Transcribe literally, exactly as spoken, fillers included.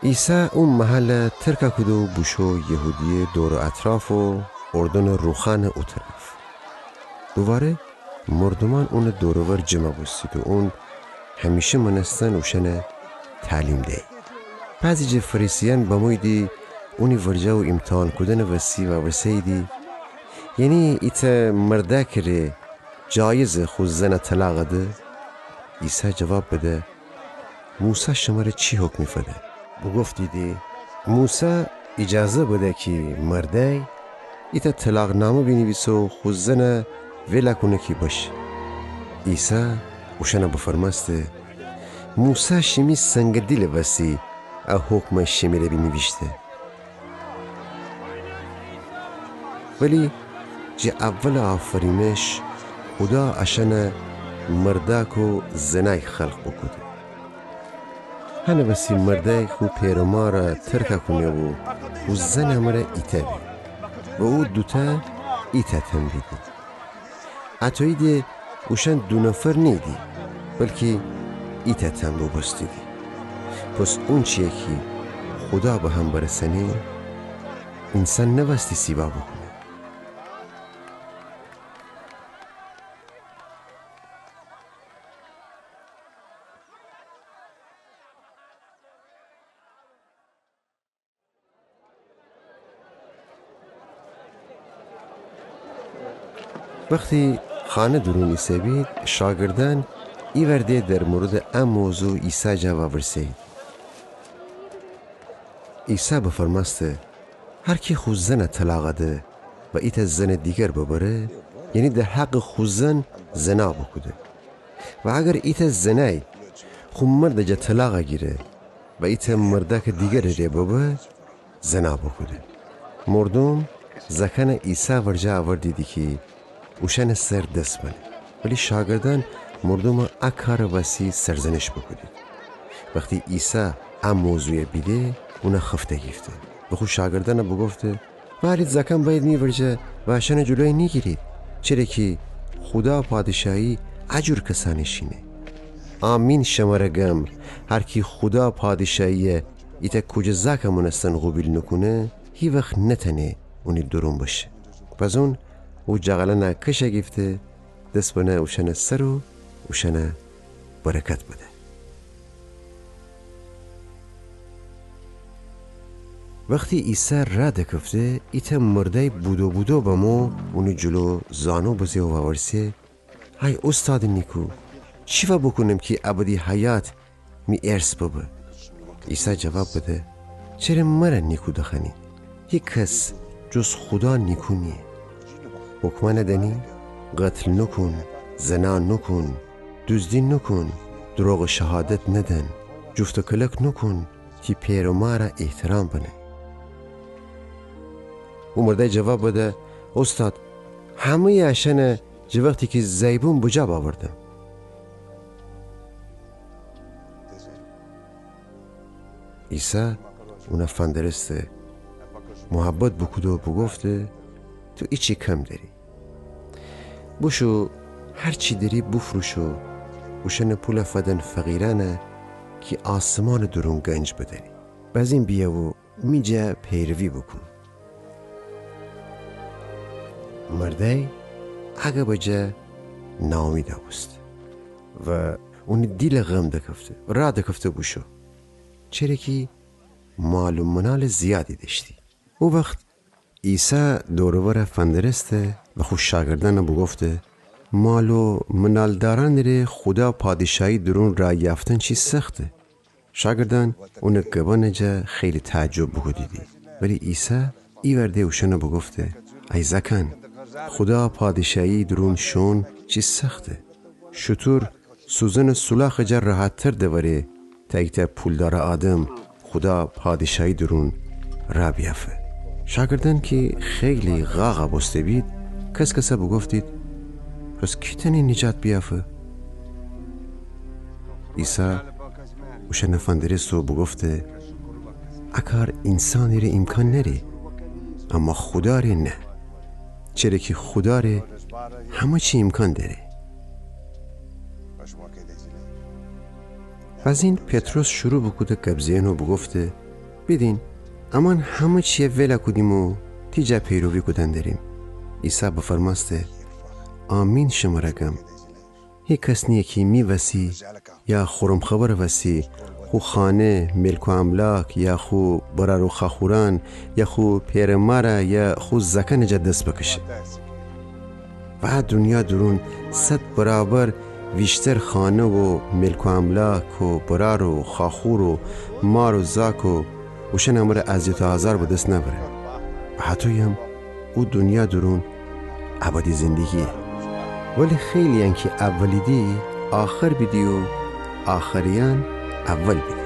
عیسی او محل ترک کودو بوشو یهودیه دور و اطراف و اردنٚ روخانٚ او طرف. دوواره مردومأن اونٚ دور و ور جمع بوستید و اون همیشه مأنستن اوشأن تعلیم دیی. بعضی جٚه فریسیأن بموییدی اونی ورجه و ایمتحان کودنٚ وسی وورسه‌ییدی: یعنی ایتأ مردأکٚ ره جایزه خو زن طلاق ده؟ عیسی جواب بده: موسی شمره چی حکمی فده؟ بوگفتیدی: موسی ایجازه بده کی مردأی ایتأ طلاق‌نامه بینیویسه و خو زن ول کونه کی بشه. عیسی اوشأن بفرمأسته: موسی شیمی سنگ دیلٚ وسی ا حکم شیمی ره بینیویشته. ولی جٚه اولٚ آفرینش خودا اشأن مردأک و زنأی خلق بوکوده. هنٚ وسی مردأی خو پئر و مار ترک کونه و خو زنٚ امرأ ایتأ بی و او دوتأ ایتأ تن بیدی. اطویی ده اوشأن دو نفر نیییدی، بلکی ایتأ تن بوبوستیدی. پس اونچیی کی خودا به هم برسأنه، اینسان نوأستی سیوا بوکونه. وختی خانه دورون ایسه‌بید، شاگردأن ایوأر ده در موردٚ ا موضوع عیسی جا وورسه‌یید. عیسی بفرمأسته: هر کی خو زن طلاق ده و ایتأ زنٚ دیگر ببره، یعنی در حقٚ خو زن زنا بوکوده. و اگر ایتأ زنأی خو مردٚ جا طلاق گیره و ایتأ مردأکٚ دیگرٚ ره ببه، زنا بوکوده. مردوم زأکأن عیسی ورجه اوردیدی کی اوشأنٚ سر دس بنه. ولی شاگردأن مردوم ا کارٚ وسی سرزنش بوکودید. وختی عیسی ا موضوع بیده، اون خفته گیفته و خو شاگردأن بوگفته: ولی زأکأن بأیید می ورجه و اشأنٚ جلوی نیگیرید، چره کی خودا پادشاهی ا جور کسأنٚ شینه. آمین شمره گم، هر کی خودا پادشاهی ایتأ کوجه زأکٚ مأنستن قوبیل نوکونه، هیوخت نتأنه اونی دورون بشه. بزون او جغلأن کش گیفته، دس بنه اوشأنٚ سر و اوشأن برکت بده. وختی عیسی رأ دکفته، ایتأ مردأی بودو بودو بمو اونٚ جلو زانو بزه و وورسه: ای اوستادٚ نیکو، چی وا بوکونم کی ابدی حیات می ارث ببه؟ عیسی جواب بده: چره مر نیکو دخوأنی؟ هیکس جز خودا نیکو نییه. حکمأن دأنی: قتل نوکون، زنا نوکون، دوزدی نوکون، دروغٚ شهادت ندن، جفت و کلک نوکون، تی پئر و مار احترام بنه. او مردأی جواب بده: اوستاد، همه‌یٚ اشأن جٚه وختی کی زأی بوم بجا بأوردم. عیسی اون فندرسته، محبت بوکوده و بوگفته: تو ایچی کم دأری. بوشو هر چی دأری بوفروش و اوشأنٚ پول فدن فقیرأن کی آسمانٚ دورون گنج بدأری. بزین بیه و می جا پیروی بوکون. مردأی اگه بجا ناامیدَ بوسته و اونی دیل غم دکفته و راه دکفته بوشو، چره کی مال و منالٚ زیادی دأشتی. او وخت عیسی دور و ور فندرسته و خو شاگردأنَ بوگفته: مال و منالدارأنٚ ره خودا پادیشاهی دورون راه یافتن چی سخته. شاگردأن اونٚ گبأنٚ جا خیلی تعجب بوکودیدی. ولی عیسی ایوأر ده اوشأنَ بوگفته: ای زأکأن، خودا پادیشاهی دورون شوئون چی سخته. شوتور سوزنٚ سولاخٚ جا راحت‌تر دوأره تا ایتأ پولدارٚ آدم خودا پادیشاهی دورون راه بیأفه. شاگردأن کی خیلی قاقَ بوسته‌بید، کس‌کسَ بوگفتید: پس کی تأنه نیجات بیأفه؟ عیسی اوشأنَ فندرسته و بوگفته: ا کار اینسانٚ ره ایمکان نأره، اما خودا ره نه. چره کی خودا ره همه چی ایمکان دأره. بزین پطرس شروع بوکوده گب زئن و بوگفته: بیدین، امأن همه چیه ول کودیم و تی جا پیروی کودن دریم. عیسی بفرمأسته: آمین شمره گم، هیکس نییه کی می وسی یا خورم خبر وسی خو خانه، ملک و املاک، یا خو برأر و خواخورأن، یا خو پئر و ماره، یا خو زأکأنٚ جا دس بکشه. و ا دونیا دورون صد برابر ویشتر خانه و ملک و املاک و برأر و خواخور و مار و زاک و اوشأنٚ امره اذیت و آزار به دس نأوره. و هطویم او دونیا دورون ابدی زندگییه. ولی خیلییأن کی اولیدی، آخر بیدی و آخرییأن اول بیدی.